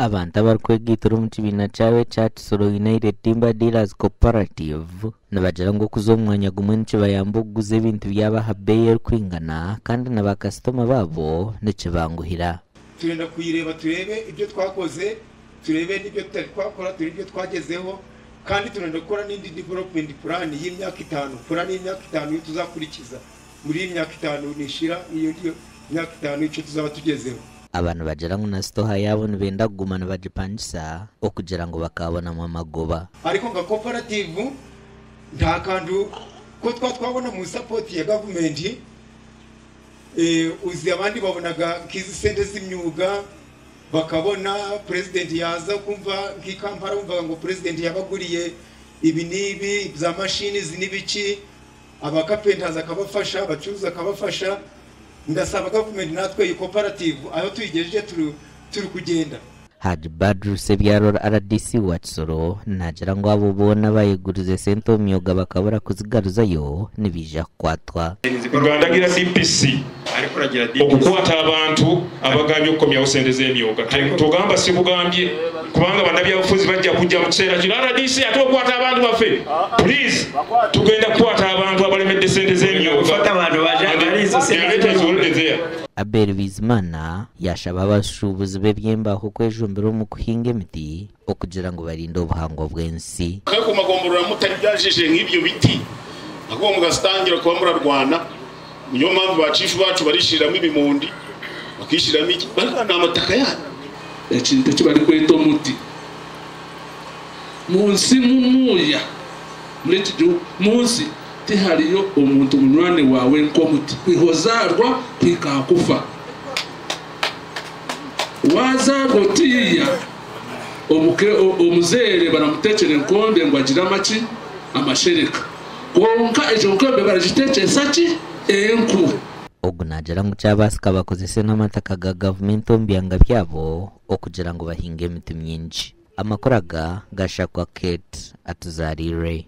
Abantu abarikwegaitira omu kibiina kyabo ekya Kisoro United Timber Dealers Cooperative nibagira ngu okuza omu mwanya gumwe nikibayamba okuguza ebintu byabo aha beeyi erikwingana kandi na bakasitoma baabo nikibanguhira. Turenda kuyireeba tureebe ibyo twakoze, tureebe n'ibyo tutari twakora, tureebe ibyo twagyezeho kandi turenda kukora n'endi development plan y'emyaka etano, plan y'emyaka etano ei tuzakurikiza muri eyi myaka etano neshira eyo ndiyo myaka etano ekyo tuzaba tugyezeho. Aba nibagira ngu na sitoha yaabo nibenda kuguma nibagipangisa okugira ngu bakaabonamu amagoba. Ariko nka cooperative nta kantu ko twa twabona mu support ya gavumenti, uzi abandi babonaga nk'izi sente z'imyuga bakabona president yaza okumva nk'i Kampala wumvaga ngu president yabaguriye ibi n'ibi za machines n'ibiki, aba carpenters akabafasha, abacuruzi akabafasha. Ndasaba gavumenti natwe eyi cooperative aho tuyigejeje turi kugyenda. Hajj Badru Ssebyaro rdc wa Kisoro naagira ngu abo boona abayegurize sente omu myoga bakabura kuzigaruzayo nibaija kukwatwa. Nga ndagira DPC okukwata abantu abagambye okukomyawo sente z'emyoga. Togamba sikugambye kubanga bannabyabufuzi bajja kujja mu kiseera kino. Rdc ate okwata abantu baffe please, tugenda kukwata abantu abalemedde sente z'emyoga. And the letter is already there. Abel Bizimana yaashaba abashuubuzi b'eby'embaaho kwejumbira omu kuhinga emiti okugira ngu barinde obuhangwa bw'ensi. Kandi ku magombolola mutabyajije nk'ibyo biti ahubwo mugatangira kuba murarwana, niyo mpamvu ba chifu bacu barishiriramo ibimondi bakishiriramo iki, bariya ni amataka yanyu. Ekintu eki barikweta omuti mu nsi munuuya muri eki gihugu mu nsi tihariyo omuntu munywani waawe nk'omuti kwiha ozaarwa kuhika aha kufa. Waazaarwa otiiya omuzeere baramuteekyera enkombe ngu agire amaki amashereka kwonka egyo nkombe baragiteekyesa ki enku. Ogu naagira ngu kyabaasika bakozese n'amataka ga gavumenti omu byanga byabo okugira ngu bahinge emiti mingi. Amakuru aga gashakwa Kate Atuzariire.